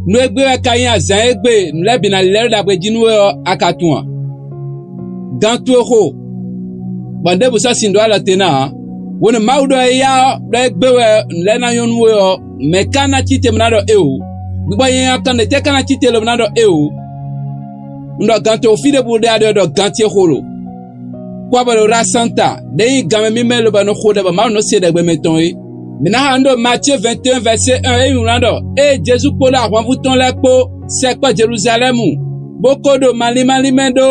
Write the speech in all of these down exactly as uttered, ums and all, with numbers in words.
Nú égbé wɛ ka nyí azǎn e gbe nǔ lɛ́ɛ bǐ ná lɛ́ ɖo ɖagbe jí nú we ɔ́, a ka tunwun a? Gan towe xo, bɔ un ɖěbǔ sɔ́ sin dó alɔ te ná ǎ. Hwenu Mawu ɖɔ éyá ɔ́ ɖɔ égbé wɛ nǔ lɛ́ɛ ná nyɔ́ nú we ɔ́, mɛ̌ ka ná cí te bó ná ɖɔ éeǒ? Gbígbɔ nyanya kan ɖě tɛ́ ka ná cí te lobo ná ɖɔ éeǒ? Un ɖɔ gan towe fí ɖěbǔ ɖe a ɖɔ ɖɔ gan ce xo lo? Kpɔ́ bɔ ɖo Rasanta ɖě nyí ganmɛ mímɛ́ lobɔ è nɔ xo ɖɛ bɔ Mawu nɔ se ɖɛgbɛ mɛtɔn é. Mǐ ná xa nú ɖo Matíe vɛ̌ɛn vɛ̌ɛn ée nyi wlán ɖɔ: ée Jezu kpódó ahwanvú tɔn lɛ́ɛ kpó sɛkpɔ́ Jeluzalɛ́mu, bó ko ɖo malín mɛ ɖó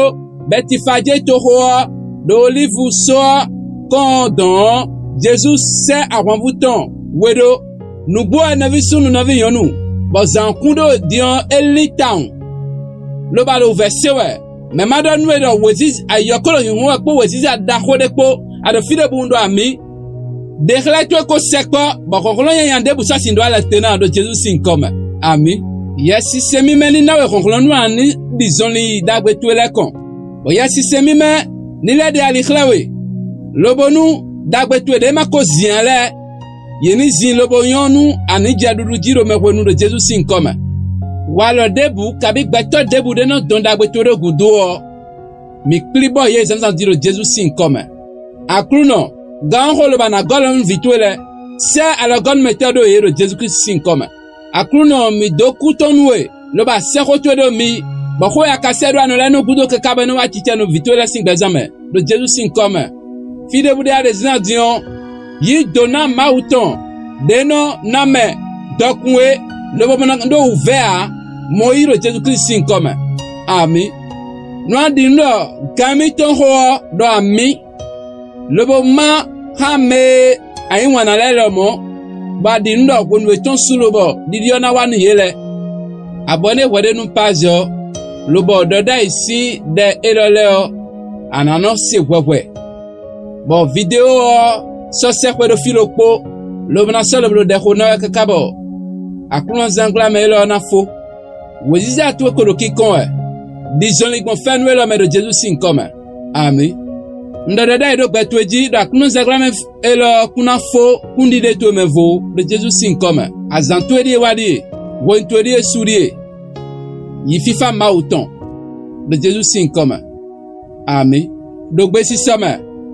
Bɛtifajée toxo ɔ́, ɖo Olívu só ɔ́ kɔn ɔ́ dɔ̌n ɔ́, Jezu sɛ́ ahwanvú tɔn we ɖó. Nǔgbó wɛ nɔví súnnu nɔví nyɔ̌nu, bɔ zǎn kún ɖó din ɔ́, é lín tawun, lobo a ɖo wǔvɛ́ se wɛ. Mɛ̌ ma ɖɔ nú we ɖɔ wěziza ayǐ ɔ́ ko ɖo nyǐnyɔ́ wɛ kpó wěziza ɖaxó ɖé kpó, a ɖo fí ɖěbǔ un ɖɔ amǐ? Ɖe xlɛ́ towe ko sɛkpɔ́, bɔ hlɔ̌nhlɔ́n nyanya ɖěbǔ sɔ́ sin ɖó alɔ te ná ɖo Jezu sín nyǐkɔ mɛ. Amǐ. Yɛsinsɛn mímɛ́ ní ná we hlɔ̌nhlɔ́n nú a ní ɖi zɔnlin yi ɖagbe towe lɛ́ɛ kɔn, bɔ Yɛsinsɛn mímɛ́ ní lɛ́ ɖe ali xlɛ́ we, lobo nú ɖagbe towe ɖě ma ko zin ǎ lɛ́ɛ, yě ní zin lobo nyɔ́ nú a nǐ jɛ ɖuɖu jí ɖo mɛ hwenu ɖo Jezu sín nyǐkɔ mɛ. Walɔ ɖěbǔ kabí gbɛtɔ́ ɖěbǔ ɖé nɔ dɔn ɖagbe towe ɖó gǔdo ɔ́, mǐ kplí bɔ yě zǎnzǎn din ɖo Jezu sín nyǐkɔ mɛ. Aklúnɔ, gán ɔ́ xo lobo a nǎ gɔ́ alɔ nú vǐ towe lɛ́ɛ; sɛ́ alɔgɔ́númɛtɔ́ ɖó yě ɖo Jezu Klísu sín nyǐkɔ mɛ. Aklúnɔ, mǐ dó kú tɔn nú we, lobo a sɛ́ xó towe ɖó mì, bɔ xó e a ka sɛ́ ɖó anɔ lɛ́ɛ nɔ gúdo káká bɔ é nɔ wá acicɛ nú vǐ towe lɛ́ɛ sín gbɛzán mɛ, ɖo Jezu sín nyǐkɔ mɛ. Fí ɖěbǔ ɖé a ɖe zínzán din ɔ́, yǐ dǒ ná Mawu tɔn ɖě nɔ ná mɛ dɔkun é, lobo ma ná ɖó wǔvɛ́ ǎ, mɔ yí ɖo Jezu Klísu sín nyǐkɔ mɛ. Amǐ. Nú a ɖi nǔ ɖɔ gan émítɔn xó ɔ́ ɖɔ amǐ, lobo má xá mɛ e a yǐ wǎn ná lɛ́ɛ lɔmɔ̌, bɔ a ɖi nǔ ɖɔ hwenu yětɔn su lobɔ ɖiɖi ɔ́ ná wá nú yě lɛ́ɛ. Abɔ̌ nú hwɛɖénu Pazɛ ɔ́, lobɔ ɖɔ ɖ'ayǐ sín ɖɛ élɔ́ lɛ́ɛ ɔ́, a nǎ nɔ se hwɛhwɛ, bɔ video ɔ́ sɔ́ sɛ́ xwé ɖó fí ɖokpó, lobo ná sɔ́ lobo ɖo ɖɛ xo ná wɛ káká bɔ aklúnɔzángblamɛ élɔ́ ɔ́ ná fó. Wěziza towe ko ɖo kíkɔn wɛ; ɖi zɔnlin gbɔn fɛ́nú élɔ́ mɛ ɖo Jezu sín nyǐkɔ mɛ. Amǐ. Un ɖɔ ɖɔ ɖ'ayǐ ɖo gbɛ towe jí ɖɔ aklúnɔzángblamɛ élɔ́ ɔ́ kún ná fó kúnɖiɖe towe mɛ vo ɖo Jezu sín nyǐkɔ mɛ. Azǎn towe ɖíe wá ɖíe; hwenu towe ɖíe su ɖíe; yi fífá Mawu tɔn ɖo Jezu sín nyǐkɔ mɛ. Amǐ. Ɖo gbesisɔ mɛ,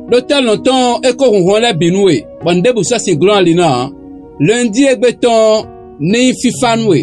ɖó tɔ́ lɔ̌n tɔn ɔ́, é kó hun hlɔ̌n lɛ́ɛ bǐ nú we, bɔ nǔɖěbǔ sɔ́ sin glɔ́n ali ná ǎ. Lɔnyidí e gbe tɔn ɔ́ ní nyí fífá nú we.